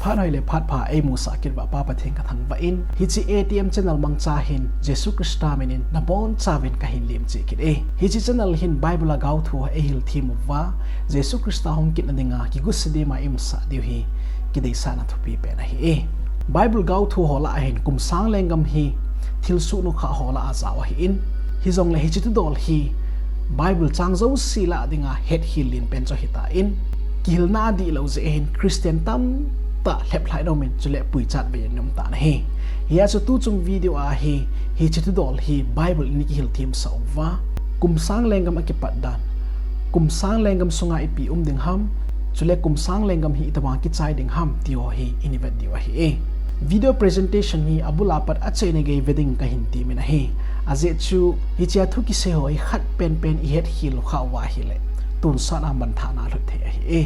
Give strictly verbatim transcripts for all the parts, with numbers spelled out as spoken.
Phat hoi le phat pha eimusah kit uva Pa Pathen kathangvah in, hiche A T M channel mangcha hin Jesu Christa min in nabonchauvin kahin lemchih kit e. Hiche channel hin Bible a gaothu ho eihil them uva, Jesu Christa hung kitna dinga kigosa dema imusah diu hi kideisahna thupi pen ahi e. Bible gaothu ho lah a hin kum sang lenggam hi thilsoh nukha ho lah a jao ahin, hijongle hiche thudol hi Bible chang jouse lah dinga hethei len pen chu ahitan, kihilna adihlou jeh hin Christian tamtah lheplhai in aumin, chule puichat vei in um tan ahi. Hia chu tuchung video a hi, hiche thudol hi Bible in eikihil themsah uva, kum sang lenggam akipat dan, kum sang lenggam sunga ipi um ding ham, chule kum sang lenggam hi itobang kichai ding ham ti ho hi eina vet diu ahi e. Video presentation hi abul a pat achaina gei ve ding kahin temin ahi. Ajeh chu hichea thu kisei ho hi khat penpen ihetkhel u kha uva ahile, tonsot a manthahna alhut thei ahi e.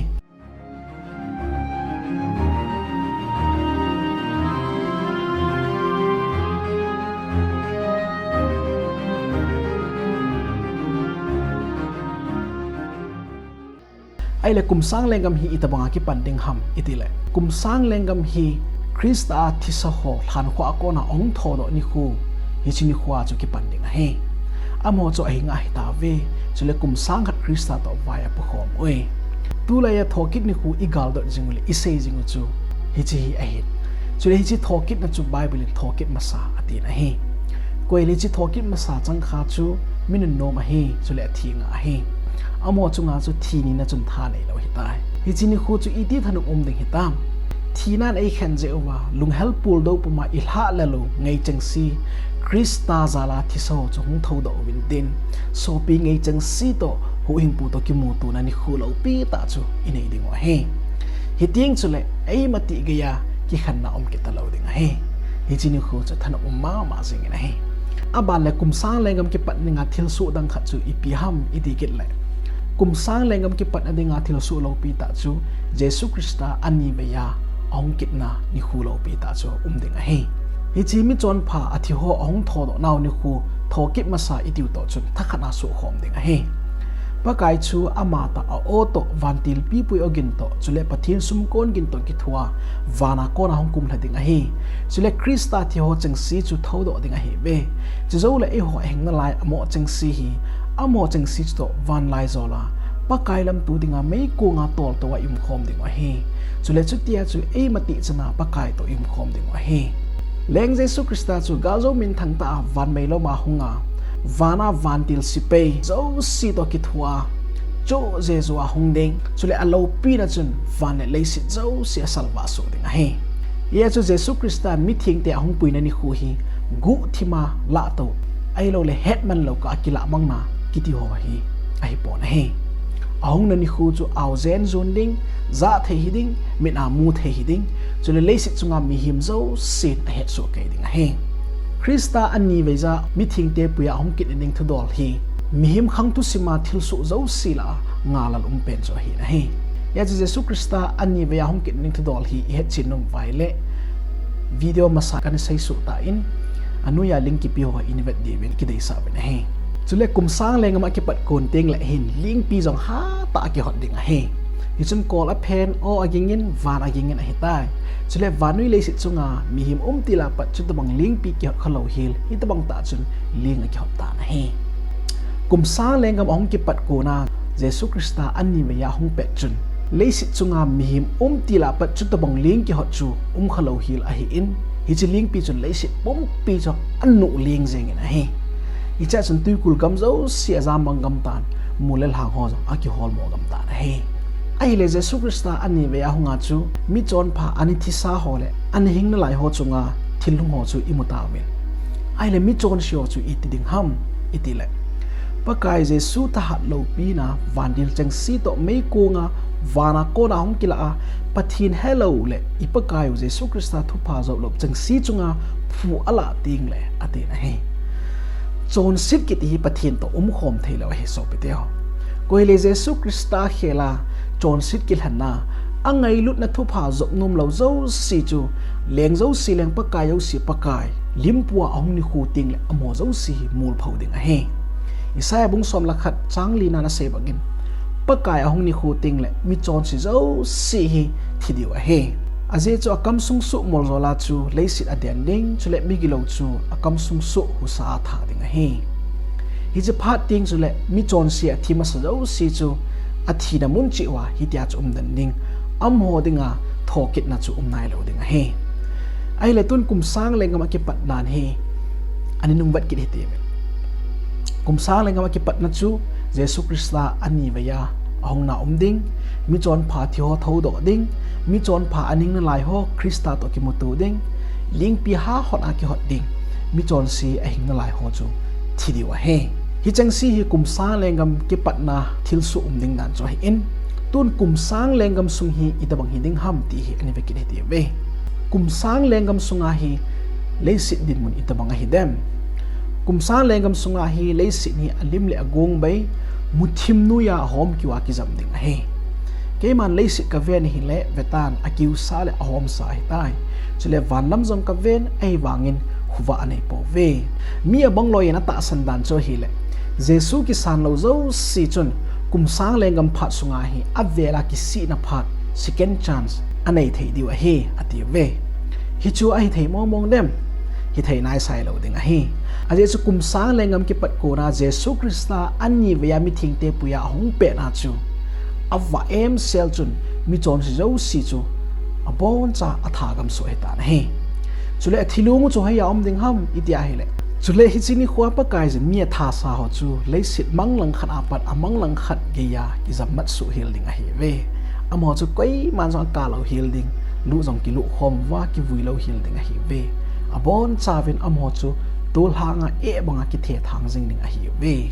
Ahile kum sang lenggam hi itobanga kipan ding ham itile, kum sang lenggam hi Christa a thisa ho lhankhuh a kona ahung thodoh nikho, hiche nikho a chu kipan ding ahi. Amaho chu ahinga ahitauve, chule kum sang khat Christa toh vai apukhom uve. Tulai a thokit nikho igaldot jing u le isei jing u chu hiche hi ahin. Chule hiche thokitna chu Bible in thokit masa atin ahi. Koi le hiche thokit masa changkha chu mi nunnom ahi, chule athi nga ahi. Amaho chunga chu thi nina chun tha neilou ahitai. Hiche nikho chu iti thanop um ding hitam? Thinan eikhen jeh uva, lunghel puldou puma ilhahlel u ngeichengse, Christa jala thisa ho chu hung thodoh uvin tin, sopi ngeichengse toh huhhingpu toh kimutona nikho loupi tah chu inei ding u ahi. Hiteng chule eima tih geiya kikhenna um kit talou ding ahi. Hiche nikho chu thanop um mama jengin ahi. Aban le kum sang lenggam kipat dinga thilsoh dang khat chu ipi ham iti kit le, kum sang lenggam kipatna dinga thilsoh loupi tah chu Jesu Christa aniveiya ahung kitna nikho loupi tah chu um ding ahi. Hiche michonpha athi ho ahung thodoh nau nikho thokit masa itiu toh chun thakhat a suhkhom ding ahi. Pakai chu amatah a-o toh, vantil pipui ogin toh, chule Pathen sumkon gin toh kithua, vana kona hung kumlha ding ahi. Chule Christa thi ho chengse chu thodoh ding ahiuve. Chujoule eiho ahing nalai amoh chengse hi, amaho chengse chutoh van laijol a, Pakai lamtu dinga meikonga toltou a iumkhom ding u ahi. Chule chutia chu eima tihchan a Pakai toh iumkhom ding u ahi. Leng Jesu Christa chu galjou minthangtah a vanmei loma hunga, vana vantil sepai jouse toh kithua, chuh Jesu ahung ding, chule aloupina chun van le leiset jouse asalvah soh ding ahi. Hia chu Jesu Christa mithengte ahung puina nikho hi guhthima lahtou, ahiloule hetmanlou kah a kilahmangna kiti ho hi ahipon ahi. Ahungna nikho chu aojen jon ding, jah thei hiding, mit a mu thei hiding, chule leiset chunga mihem jousen ahetsoh kei ding ahi. Christa aniveiya mithengte puia ahung kitna ding thudol hi mihem khang thusima thilsoh jouse lah a ngalal um pen chu ahin ahi. Hia chu Jesu Christa aniveiya hung kitna ding thudol hi ihetchen nom uva ahile, video masa kana seisoh tan, anoiya link kipe ho hi ina vet diuvin kideisah uvin ahi. Chule kum sang lenggam akipat kon tengle hin lengpi jong hatah a kihot ding ahi. Hichun kol aphen, o agingin, van agingin ahitai. Chule vannoi leiset chunga mihem umtil a pat chutobang lengpi kihot khalou hel, hitobang tah chun leng akihot tan ahi. Kum sang lenggam ahung kipat kona Jesu Christa aniveiya ahung pet chun, leiset chunga mihem umtil a pat chutobang leng kihot chu umkhalou hel ahin, hiche lengpi chun leiset pumpi chu anuh leng jengin ahi. Hichea chun twikul gam jouse ajam mang gam tan, mol le lhang ho jong akiholmo gam tan ahi. Ahile Jesu Christa aniveiya ahunga chu michonpha ana thisa ho le ana hing nalai ho chunga thinglhung ho chu imu tauvin. Ahile michonse ho chu iti ding ham itile, Pakai Jesu thahat loupina vantil chengse toh meikonga vana kona hung kilah a, Pathen helou le i Pakai u Jesu Christa thupha joplou chengse chunga phu alah tengle atin ahi. Chonset kiti hi Pathen toh umkhom theilou ahi sopiteho. Koile Jesu Christa khela chonset kilhenna, angailutna thupha jop nomlou jouse chu, leng jouse leng, Pakai jouse Pakai, limpua ahung nikho tengle amaho jouse hi molphou ding ahi. Isaiah bung som le khat chang lina ana sei bangin, Pakai ahung nikho tengle michonse jouse hi thi diu ahi. Ajeh chu akamsung soh moljola chu leiset aden ding, chule migilou chu akamsung soh husa a tha ding ahi. Hiche phat teng chule michonse athi masa jouse chu athina mun cheh uva hitia chu umden ding, amaho dinga thokitna chu um nailou ding ahi. Ahile tun kum sang lenggam akipat dan hi ana nung vet kit hite. Kum sang lenggam akipatna chu Jesu Christa aniveiya ahungna um ding, michonpha thiho thoudoh ding, michonpha aning nalai ho Christa toh kimuto ding, lingpi hahot a kihot ding, michonse ahing nalai ho chu thi diu ahi. Hichengse hi kum sang lenggam kipatna thilsoh um ding dan chu ahin, tun kum sang lenggam sung hi itobang hiding ham ti hi ana ve kit hite uve. Kum sang lenggam sunga hi leiset dinmun itobang ahidem? Kum sang lenggam sunga hi leiset hi alim le agong bei, muthim noiya ahomkiu a kijam ding ahi. Keiman leiset kaven ahile vetan, akiusa le ahomsa ahitai. Chule vanlam jong kaven, ahivangin khovah aneipouve. Mi abang loiyin atahsan dan chu ahile, Jesu kisan lou jouse chun kum sang lenggam phat sunga hi avela kisihna phat, second chance, anei thei diu ahi, atiuve. Hichu ahithei mongmong dem? Hithei naisai lou ding ahi. Ajeh chu kum sang lenggam kipat kona Jesu Christa aniveiya mithengte puiya ahung petna chu avah emsel chun michonse jouse chu aboncha atha gamsoh ahitan ahi. Chule athilong u chu hoiya um ding ham iti ahile, chule hiche nikhoa Pakaiyin mi athasa ho chu leiset mang langkhat apat amang langkhat geiya kijammat soh hel ding ahiuve. Amaho chu koiman jong akah lou hel ding, luh jong kiluh khom uva kivui lou hel ding ahiuve. Abonchauvin amaho chu tolhanga eh banga kithethang jing ding ahiuve.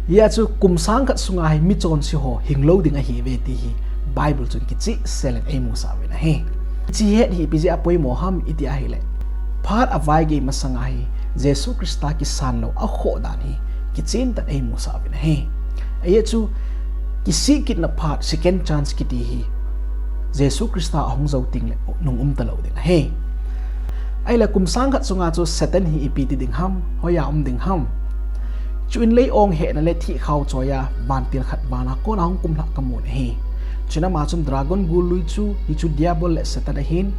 Hijeh chun kum sang khat sunga hi michonse ho hinglou ding ahiuve ti hi Bible chun kichehsel in eimusah uvin ahi. Hiche het hi ipi jeh a poimo ham iti ahile, phat avaigei masanga hi Jesu Christa kisan lou akhoh dan hi kichen tah in eimusah uvin ahi. Ajeh chu kisih kitna phat, second chance kiti hi Jesu Christa ahung jou tengle nung um talou ding ahi. Ahile kum sang khat sunga chu Satan hi ipi ti ding ham, hoiya um ding ham? Chuin lei-ong hehna le thihkhao choiya vantil khat vana kona hung kumlhah kamun ahi. Chuin ama chun dragon gollui chu, hichu Diabol le Satan ahin,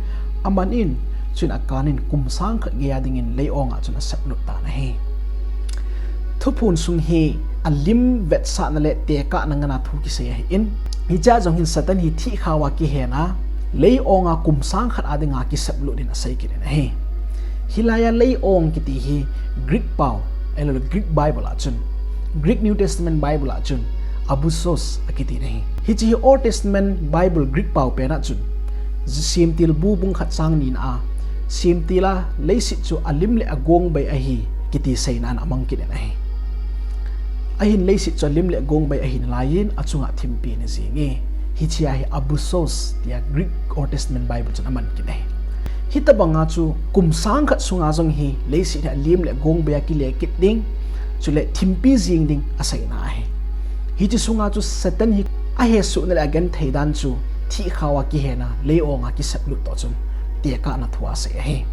aman in, chuin akanin kum sang khat geiya dingin lei-onga chun aseplut tan ahi. Thuphon sung hi alim vetsahna le tekahna ngana thu kisei ahin, hichea jong hin Satan hi thihkhao a kihena, lei-onga kum sang khat a dinga kiseplut in asei kit in ahi. Hilaiya lei-ong kiti hi Greek pao, ahiloule Greek Bible a chun, Greek New Testament Bible a chun, abussos akiti in ahi. Hiche hi Old Testament Bible Greek pao pena chun, Semtil bu bung khat chang nina a, semtil a leiset chu alim le agong bei ahi kiti seina in amang kit in ahi. Ahin leiset chu alim le agong bei ahi nalaiyin achunga thimpi ana jenge. Hichea hi abussos tia Greek Old Testament Bible chun aman kit ahi. Hitobanga chu kum sang khat sunga jong hi leiset hi alim le agong bei a kile kit ding, chule thimpi jeng ding aseina ahi. Hiche sunga chu Satan hi ahesohna le agenthei dan chu thihkhao a kihena, lei-onga kiseplut toh chun tekahna thua asei ahi.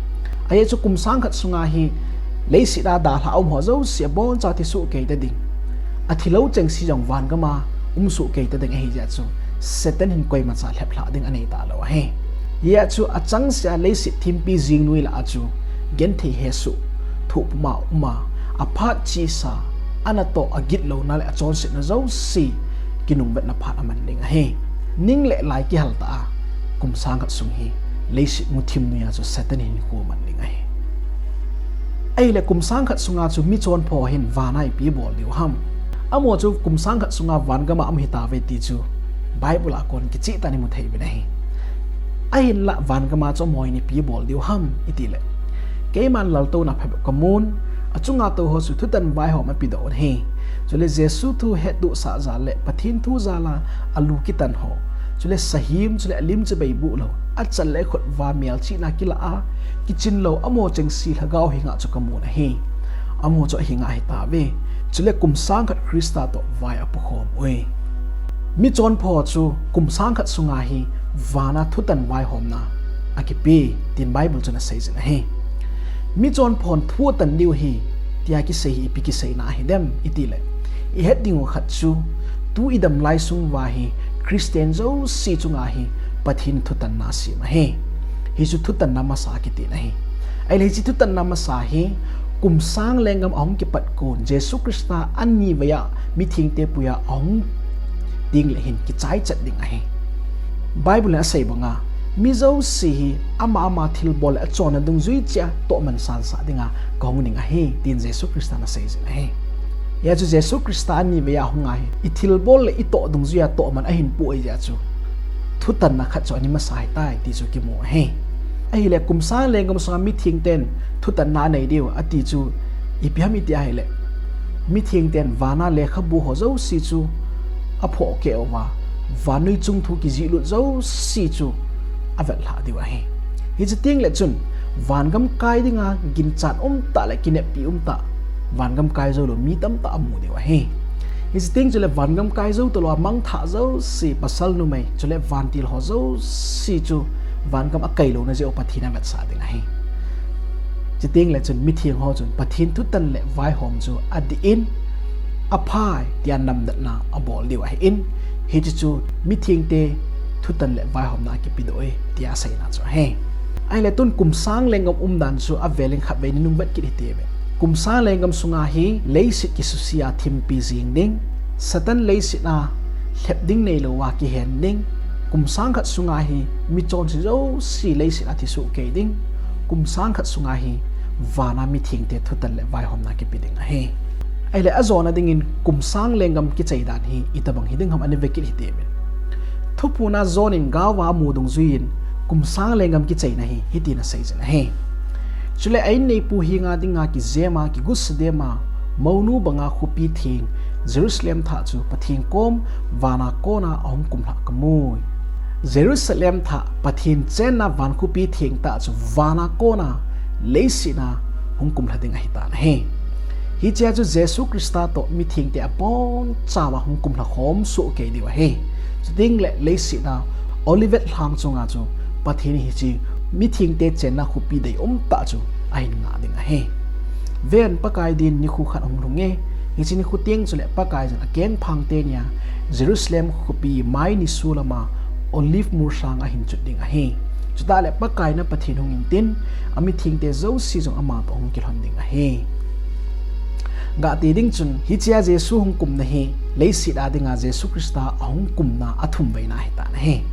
Ajeh chu kum sang khat sunga hi leiset a dalhah a umho jouse aboncha thisoh keita ding, athilou chengse jong vangam a umsoh keita ding ahijeh chun Satan hin koimacha lheplhah ding anei talou ahi. Hijeh chun achangseh a leiset thimpi jeng noi lah a chu genthei hesoh thoh puma uma, aphat chesa, anatoh agitlouna le achonsetna jouse kinungvetna phat aman ding ahi. Ning le lai kihal tah a kum sang khat sung hi leiset muthim noiya chu Satan hinkho aman ding ahi. Ahile kum sang khat sunga chu michonpho hin vana ipi bol diu ham? Amaho chu kum sang khat sunga vangam a um hitauve ti chu Bible a kon kicheh tah in imu thei uvin ahi. Ahinlah vangam a chu amaho hin ipi bol diu ham itile, keiman laltouna phabep kamun, achunga touho chu thutan vaihom apedoh u ahi. Chule Jesu thu hettohsah jal le Pathen thu jal a alu kitan ho, chule sahem, chule alim chibai bohlou, achan le akhut uva melchihna kilah a kichin lou amaho chengse lhagao henga chu kamun ahi. Amaho chu ahenga ahitauve. Chule kum sang khat Christa toh vai apukhom uve. Michonpho chu kum sang khat sunga hi vana thutan vaihomna akipe, tin Bible chun aseijin ahi. Michonphon thu atan diu ahi tia kisei hi ipi kiseina ahidem itile, ihet dingu khat chu tu idam lai sung uva hi Christian jouse chunga hi Pathen thutanna asem ahi. Hichu thutanna masa kiti ahi. Ahile hiche thutanna masa hi kum sang lenggam ahung kipat kon Jesu Christa aniveiya mithengte puiya ahung tengle hin kichai chet ding ahi. Bible in asei banga, mi jouse hi ama ama thilbol le achonna dungjui cheh a tohman sansah dinga kahung ding ahi, tin Jesu Christa in asei jin ahi. Hia chu Jesu Christa aniveiya ahunga hi, ithilbol le itoh dungjuiya tohman ahin poh ahi jeh a chu thutanna khat chu ana masa ahitai ti chu kimu ahi. Ahile kum sang lenggam sunga mithengten thutanna anei diu ati chu ipi ham iti ahile, mithengten vana lekhabu ho jouse chu aphoh keh uva, vannoi chung thu kijihlut jouse chu avetlhah diu ahi. Hiche tengle chun vangam kai dinga ginchat umtah le kineppi umtah, vangam kai joulou mi tamtah amu diu ahi. Hiche teng chule vangam kai jou talou a mangthah jouse, pasal numei chule vantil ho jouse chu vangam akailouna jeh u Pathen in avetsah ding ahi. Chutengle chun mitheng ho chun Pathen thutan le vaihom chu adih in, aphai tia namdetna abol diu ahin, hiche chu mithengte thutan le vaihomna akipedoh e tia aseina chu ahi. Ahile tun kum sang lenggam umdan chu avelin khatvei ninung vet kit hite ve. Kum sang lenggam sunga hi leiset kisuse a thimpi jeng ding, Satan leiset a lhep ding neilouva kihen ding, kum sang khat sunga hi michonse jouse leiset a thisoh kei ding, kum sang khat sunga hi vana mithengte thutan le vaihomna kipe ding ahi. Ahile ajona dingin kum sang lenggam kichai dan hi itobang hiding ham ana ve kit hite ve. Thuphon a John in galva amu dungjuiyin kum sang lenggam kichaina hi hitin asei jin ahi. Chule a-in neipu henga dinga kijema kigutsa dema, mounu banga khopi theng Jerusalem thah chu Pathen kom vana kona ahung kumlhah kamui. Jerusalem thah Pathen chenna van khopi theng tah chu vana kona leiset a hung kumlha ding ahitan ahi. Hichea chu Jesu Christa toh mithengte abonchauva hung kumlha khom soh kei diu ahi. Chutengle leiset a Olivet lhang chunga chu Pathen in hiche mithengte chenna khopi deium tah chu ahin ngah ding ahi. Ven, Pakai din nikho khat ahung lhunge, hiche nikho teng chule Pakai jin akengphang tenia Jerusalem khopi mai nisolama Olive mol lhanga ahin chut ding ahi. Chutah le Pakai na Pathen hung intin, amithengte jouse jong ama toh hung kilhon ding ahi. Gah ti ding chun, hichea Jesu hung kumna hi leiset a dinga Jesu Christa ahung kumna athumveina ahitan ahi.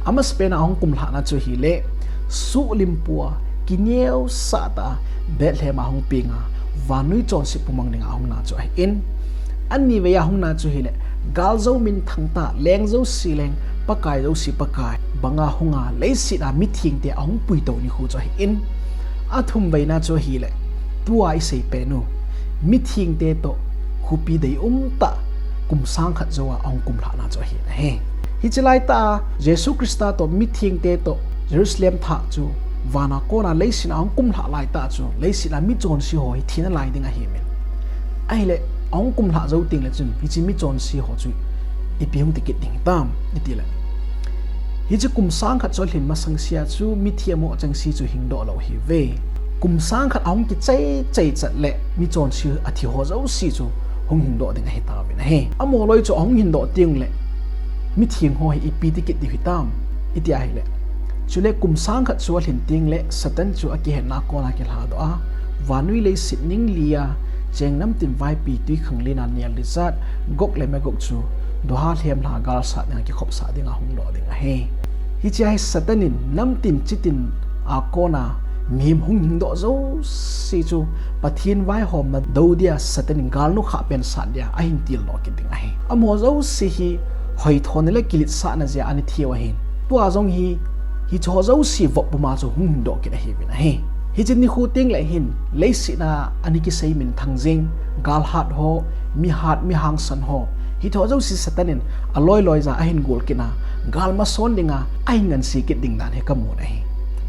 Amasapen a ahung kumlhahna chu hile, suhlimpua, kineosah tah a Bethlehem a hung penga, vannoi chonset pumang dinga ahungna chu ahin, aniveiya ahungna chu hile, galjou minthang tah, leng jouse leng, Pakai jouse Pakai banga hunga leiset a mithengte ahung puitou nikho chu ahin, athumveina chu hile, tua isei pen u, mithengte toh khopi deium tah kum sang khat jouva ahung kumlhahna chu ahin ahi. Hiche laitah a Jesu Christa toh mithengte toh Jerusalem thah chu vana kona leiset a ahung kumlhah laitah chu leiset a michonse ho hi thi nalai ding ahiuvin. Ahile ahung kumlhah jou tengle chun hiche michonse ho chu ipi hung tikit ding hitam itile, hiche kum sang khat chu alhin masangsea chu mithi amoh chengse chu hingdoh lou ahiuve. Kum sang khat ahung kichai chai chat le michonse athi ho jouse chu hung hingdoh ding ahitauvin ahi. Amaho loi chu ahung hingdoh tengle mitheng ho hi ipi tikit diu hitam iti ahile, chule kum sang khat chu alhin tengle Satan chu akihetna a kona kilhadoh a, vannoi leiset ning lia cheng namtin vaipi twikhanglen a nel dichat Gog le Magog chu duha lhemlha galsat dinga kikhopsah dinga hungdoh ding ahi. Hichea hi Satan in namtin chitin a kona mihem hung hingdoh jouse chu Pathen vaihomna dou dia Satan in galnukhah pen sat dia ahin tildoh kit ding ahi. Amaho jouse hi hoithona le kiletsahna jeh a ana thiu ahin, tua jong hi hicheho jouse vop puma chu hung hingdoh kit ahiuvin ahi. Hiche nikho tengle hin leiset a ana kisei minthang jing galhat ho, mihat, mihangsan ho, hicheho jouse Satan in aloi loija ahin gol kit a, galmason dinga ahin ngansi kit ding dan hi kamun ahi.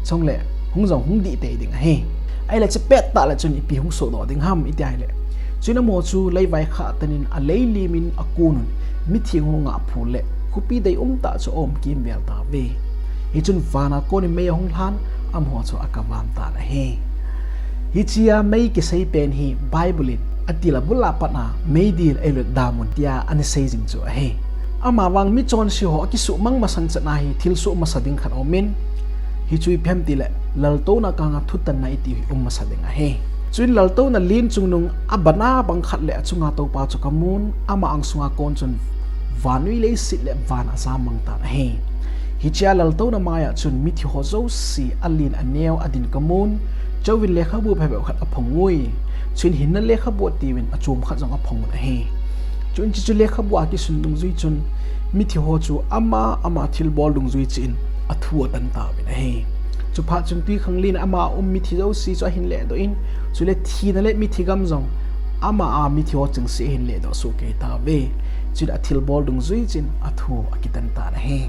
Chule hung jong hung dihtei ding ahi. Ahile hiche pettah le chun ipi hung sohdoh ding ham iti ahile, chuin amaho chu leivaikhah tan in alei lim in akonun, mitheng ho ngahphul le khopi deium tah chu aum kimvel tauve. Hichun vana konin mei ahung lhan, amaho chu akavan tan ahi. Hichea mei kisei pen hi Bible in atil abul a pat a meidil eilut damun tia ana sei jing chu ahi. Amavang michonse ho akisuhmang masang chan ahi, thilsoh masa ding khat aumin, hichu ipi ham itile, laltouna kanga thutanna iti hi um masa ding ahi. Chuin laltouna len chungnung abana bang khat le achunga toupa chu kamun, ama angsunga kon chun vannoi leiset le van ajam mang tan ahi. Hichea laltouna maiya chun mithi ho jouse alen aneo adin kamun, chuin lekhabu phabep khat aphong ui. Chuin hinna lekhabu atiuvin achom khat jong aphong un ahi. Chuin chuchu lekhabu akisun dungjui chun mithi ho chu ama ama thilbol dungjui cheh in athu atan tauvin ahi. Chuphat chun twikhanglen ama um mithi jouse chu ahin ledoh in, chule thina le mithi gam jong ama a mithi ho chengse ahin ledoh soh kei tauve. Chuin athilbol dungjui cheh in athu akitan tan ahi.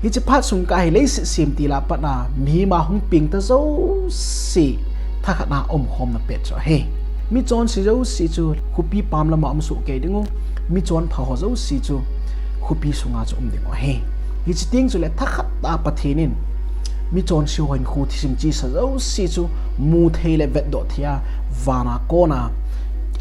Hiche phat sung kah hi leiset semtil a pat a mihem a hung peng ta jouse thakhat a umkhomna pet chu ahi. Michonse jouse chu khopi pam lama um soh kei dingu, michonpha ho jouse chu khopi sunga chu um dingu ahi. Hiche teng chule thakhat a Pathen in michonse ho hinkho thisim chesa jouse chu muthei le vetdoh thei a vana kona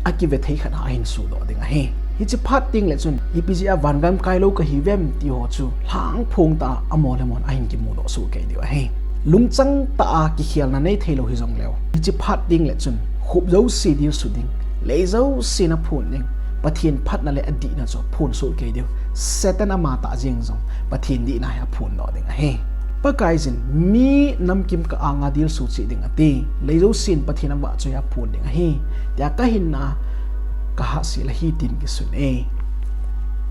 akive thei khat a ahin sohdoh ding ahi. Hiche phat teng le chun ipi jeh a vangam kailou kahiuvem ti ho chu lhangphong tah a amol le amol ahin kimudoh soh kei diu ahi. Lungchang tah a kikhelna nei theilou hijongleu, hiche phat teng le chun khop jouse dilsu ding, lei jouse naphon ding, Pathen phatna le adihna chu phon soh kei diu. Satan amatah jeng jong Pathen dihna hi aphondoh ding ahi. Pakaiyin mi namkim kah a nga dilsu cheh ding ati, lei jousen Pathen avahchoi a phon ding ahi, tia kahinna kahahsel ahi tin kisun e.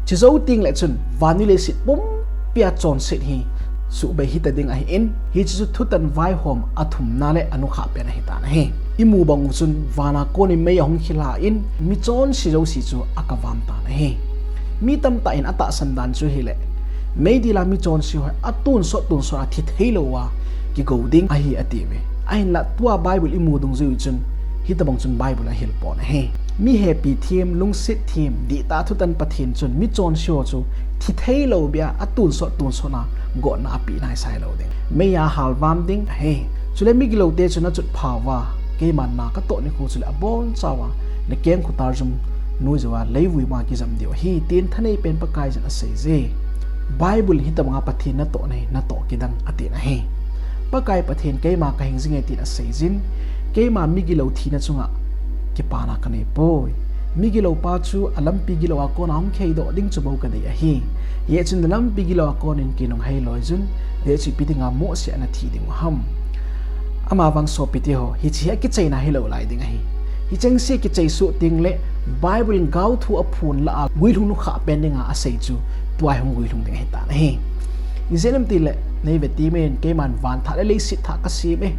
Chujou teng le chun vannoi leiset pumpia chonset hi suhbei hita ding ahin, hiche chu thutan vaihom athumna le anukhah pen ahitan ahi. Imu bang u chun vana konin mei ahung khilha in michonse jouse chu akavam tan ahi. Mi tamtah in atahsan dan chu hile, meidil a michonse ho atonsot tonsot a thi theilou a kigou ding ahi atiuve. Ahinla tua Bible imu dungjui u chun hitobang chun Bible ahil pon ahi. Mi hepi them, lungset them, dihtah thutan Pathen chun michonse ho chu thi theilou beh a atonsot tonsot a gotna apeh naisai lou ding, mei a halvam ding ahi. Chule migiloute chun achutpha uva, keiman na katoh nikho chule abonchauva nakeng khotar jum noi jouva leivui ma kijam diu ahi, tin thanei pen Pakaiyin aseije. Bible in hitobanga Pathen natohna hi natoh kidang atin ahi. Pakai Pathen keima kahing jinge tin aseijin, keima migilou thina chunga kipana kaneipoi. Migiloupa chu alampi gilou a kona hung kheidoh ding chu bou kadei ahi. Hijeh chun nalampi gilou a konin kei nahung heiloi jun, hijeh chun ipi dinga mohseh a nathi dingu ham? Amavang sopite ho, hiche hi akichaina hilou lai ding ahi. Hichengse kichai soh teng le Bible in gaothu aphon lah a guilhung nukhah pen dinga asei chu tua hi hung guilhung ding ahitan ahi. Ijeh inem itile, neive temin keiman van thah le leiset thah kasem e.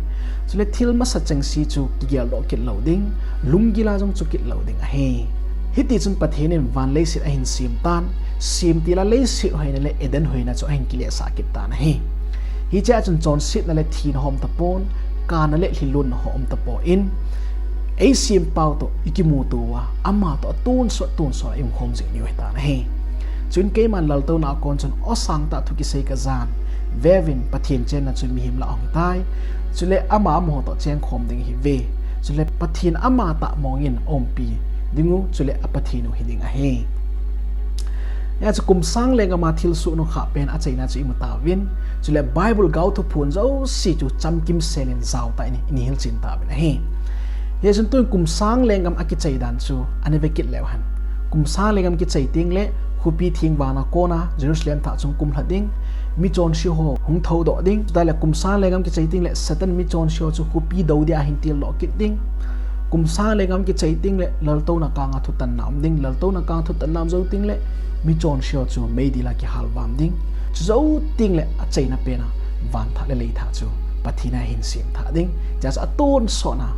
Chule thil masa chengse chu kigeldoh kit lou ding, lunggil a jong chu kit lou ding ahi. Hitichun Pathen in van leiset ahin sem tan, semtil a leiset hoina le Eden hoina chu ahin kilehsah kit tan ahi. Hichea chun chonsetna le thina ho um tapon, kana le lhinlonna ho um tapon, eisempau toh ikimuto uva, amatoh atonsot tonsot a iumkhom jing diu ahitan ahi. Chuin keiman laltouna a kon chun aw sangtah thu kisei kajan, veuvin Pathen chenna chu mihem lah a hung hitai. Chule ama amaho toh chengkhom ding ahiuve. Chule Pathen amatah mongin aumpi dingu, chule a Pathen u hiding ahi. Hijeh chun kum sang lenggam a thilsoh nukhah pen achaina chu imu tauvin, chule Bible gaothu phon jouse chu chamkimsel in jaotah in, in hilchen tauvin ahi. Hijeh chun tun kum sang lenggam akichai dan chu ana vekit leu hen. Kum sang lenggam kichai teng le khopi theng vana kona Jerusalem thah chu hung kumlha ding, michonse ho hung thoudoh ding. Chuteng le kum sang lenggam kichai teng le Satan michonse ho chu khopi dou dia ahin tildoh kit ding. Kum sang lenggam kichai teng le laltouna kanga thutanna um ding, laltouna kanga thutanna um jou teng le michonse ho chu meidil a kihalvam ding. Chujou teng le achaina pen a van thah le lei thah chu Pathen in ahin sem thah ding. Hijeh chun atonsot a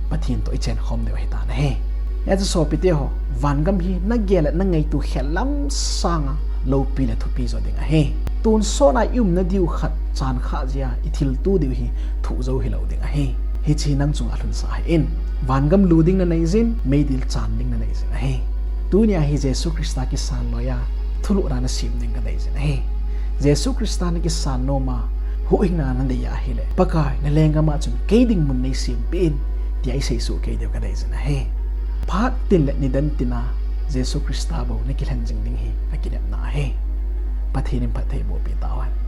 Pathen toh ichenkhom diu ahitan ahi. Hijeh chun sopite ho, vangam hi nagel le nangaito khellam sanga loupi le thupi jo ding ahi. Tonsot a iumna diu khat chan khah jeh a ithilto diu hi thoh jou hilou ding ahi. Hiche hi nang chunga alhunsah hih in. Vangam lu ding naneijin, meidil chan ding naneijin ahi. Tunia hi Jesu Christa kisan loiya thulhuhna nasem ding kadeijin ahi. Jesu Christa nakisan noma, huhhingna nadei ahile, Pakai, nalenggam a chun kei ding mun neisempeh in, tia isei soh kei diu kadeijin ahi. Phat tin le nidan tina Jesu Christa bou nakilhen jing ding hi kakinepna ahi. Pathen in phattheiboh peh tauhen.